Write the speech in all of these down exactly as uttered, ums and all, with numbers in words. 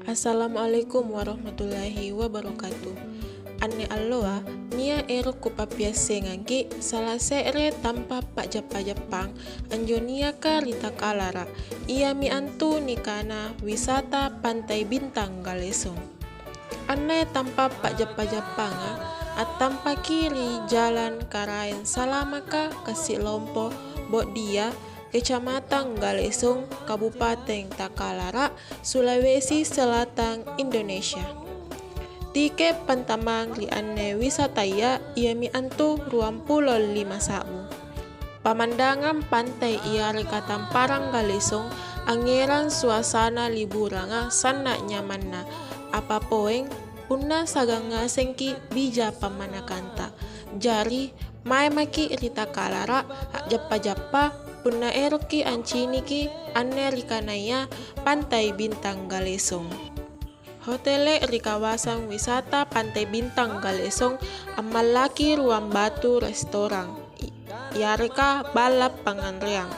Assalamualaikum warahmatullahi wabarakatuh. Anne alloa, nia' ero' kupappiassengangki' sala se're tampa' pa'jappa-jappang, anjo niaka ri Takalara', iami antu nikana Wisata Pantai Bintang Galesong. Anne tampa' pa'jappa-jappanga attampaki ri Jalan Karaeng Salamaka, Kassi Lompo, Boddia, Kecamatan Galesong, Kabupateng Takalara', Sulawesi Selatan, Indonesia. Tike' pantamang ri anne wisataya iami antu ruampulo lima sa'bu. Pamandangang pantai iareka tamparang Galesong angngerang suasana liburanga sanna' nyamanna, apa poeng punna siagang ngasengki' bija pammanakanta. Jari, mae maki' ri Takalara' a'jappa-jappa punna eroki' anciniki anne rikanaya Pantai Bintang Galesong. Hotele' ri kawasang wisata Pantai Bintang Galesong ammallaki ruang batu restorang, i-, yareka balla' pangnganreang.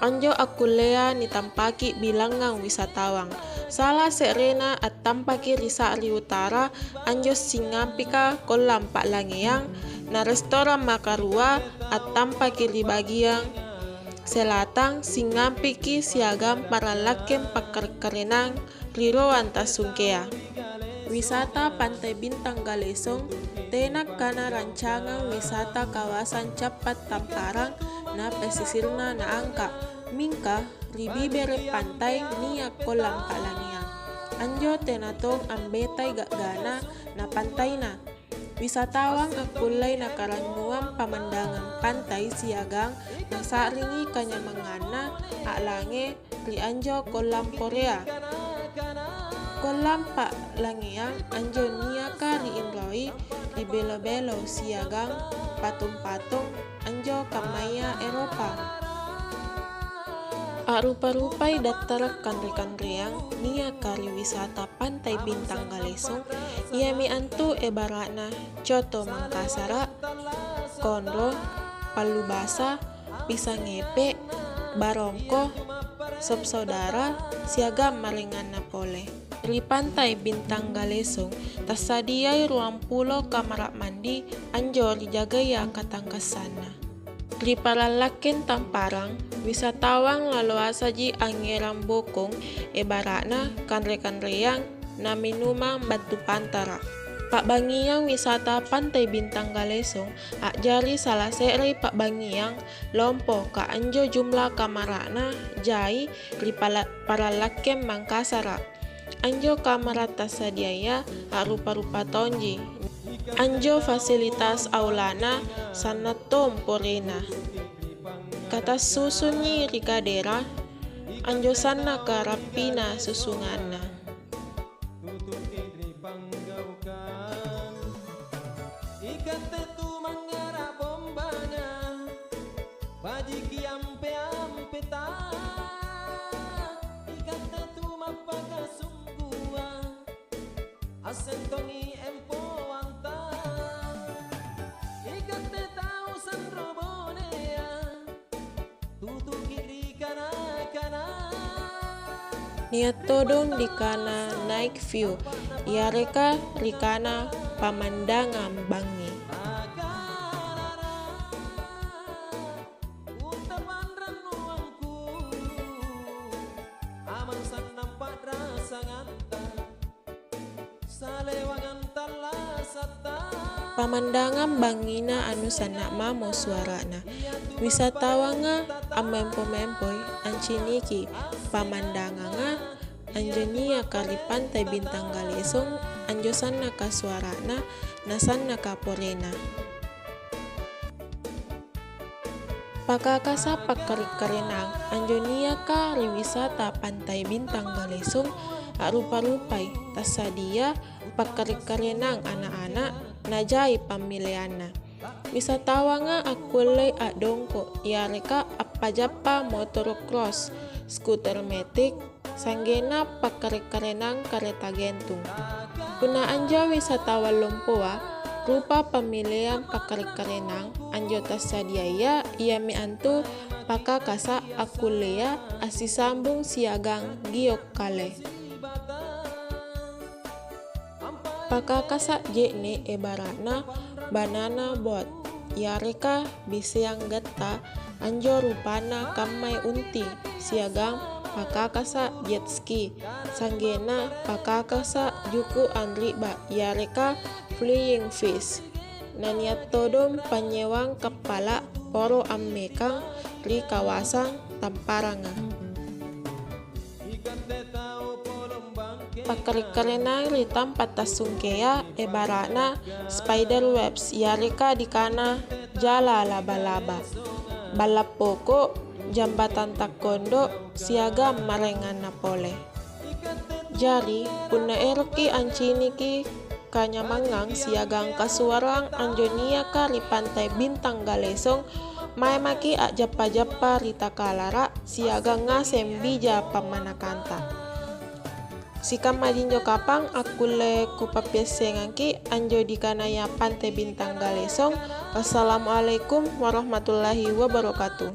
Anjo akkullea nitampaki' bilangngang wisatawang. Sala se'rena attampaki' ri sa'ri utara, anjo singampika kollang pa'langeang, na restorang makarua attampaki' ri bagiang selatang, singampiki' siagang parallakkeng pakkare-karenang ri roang tassungkea. Wisata Pantai Bintang Galesong tena kana rancangang wisata kawasang cappa' tamparang na pesisirna naangka', mingka ri bibere' pantai nia' kollang pa'langeang. Anjo tena tong ambetai ga'gana na pantaina. Wisatawang akkullei nakarannuang pamandangang pantai siagang nasa'ringi kanyamanganna a'lange ri anjo kollang porea. Kollang pa'langeang anjo niaka ri inroi ri belo-belo siagang patung-patung anjo kammaya Eropa. A'rupa-rupai dattara' kanre-kanreang niaka ri wisata Pantai Bintang Galesong, iami antu ebara'na coto Mangkasara', konro, pallubasa, pisang epe', barongko, sop saudara, siagang maraenganna pole. Ri Pantai Bintang Galesong, tassadiai ruampulo kamara' mandi anjo rijagaya katangkassanna. Ri parallakkeng tamparang, wisatawang laloasaji angngerang bokong, ebara'na kanre-kanreang na minumang battu pantara'. Pa'bangngiang wisata Pantai Bintang Galesong a'jari sala se'rei pa'bangngiang lompo ka anjo jumla kamara'na jai ri pala-, parallakkeng Mangkasara'. Anjo kamara' tassadiaya a'rupa-rupa tonji. Anjo fasilitas aulana sanna' tong porena. Katassusungi ri kadera, anjo sannaka rappina susunganna. Ikatte tu mangngara' bombanga, bajiki ampe-ampeta. Ikatte tu mappakasungguang, asseng tongi empoanta. Ikatte tau sanro bonea, tutuki ri kana-kana. Nia' todong nikana night view, yareka rikana pamandangang bangngi. Uttapanrannuangku, amang sannang pa'rasangatta. Salewangang tallasatta. Pamandangang bangngina anu sanna' mamo suara'na. Wisatawanga ammempo-mempoi anciniki pamandanganga anjo niaka ri Pantai Bintang Galesong, anjo sannaka suara'na, na sannaka porena. Pakakasa pakkare-karenang anjo niaka ri wisata Pantai Bintang Galesong, a'rupa-rupai, tassadia pakkare-karenang ana'-ana' najai pammileanna. Wisatawanga akkullei a'dongko' yareka appajappa motoro' cross, skuter metik, sa'genna pakkare-karenang kareta gentung. Punna anjo wisatawang lompoa, rupa pammileang pakkare-karenang anjo tassadiaya, iami antu pakakasa akkullea assisambung siagang gio' kale. Pakakasa' je'ne' ebara'na banana boat, yareka biseang gatta, anjo rupanna kammai unti, siagang pakakasa' jet ski, sa'genna pakakasa' juku' anri'ba, yareka flying fish. Nania' todong panynyewang kappala' poro ammekang ri kawasang tamparanga. Pakkare-karenang ri tampa' tassungkea, ebara'na spider webs, yareka nikana jala laba-laba, balla' poko', jambatang takkondo', siagang maraenganna pole. Jari, punna eroki' anciniki kanyamangang siagang kasuarang anjo niaka ri Pantai Bintang Galesong, mae maki' a'jappa-jappa ri Takalara' siagang ngaseng bija pammanakanta. Sikamma jinjo kapang akkulle kupappiassengangki' anjo nikanaya Pantai Bintang Galesong. Wassalamualaikum warahmatullahi wabarakatuh.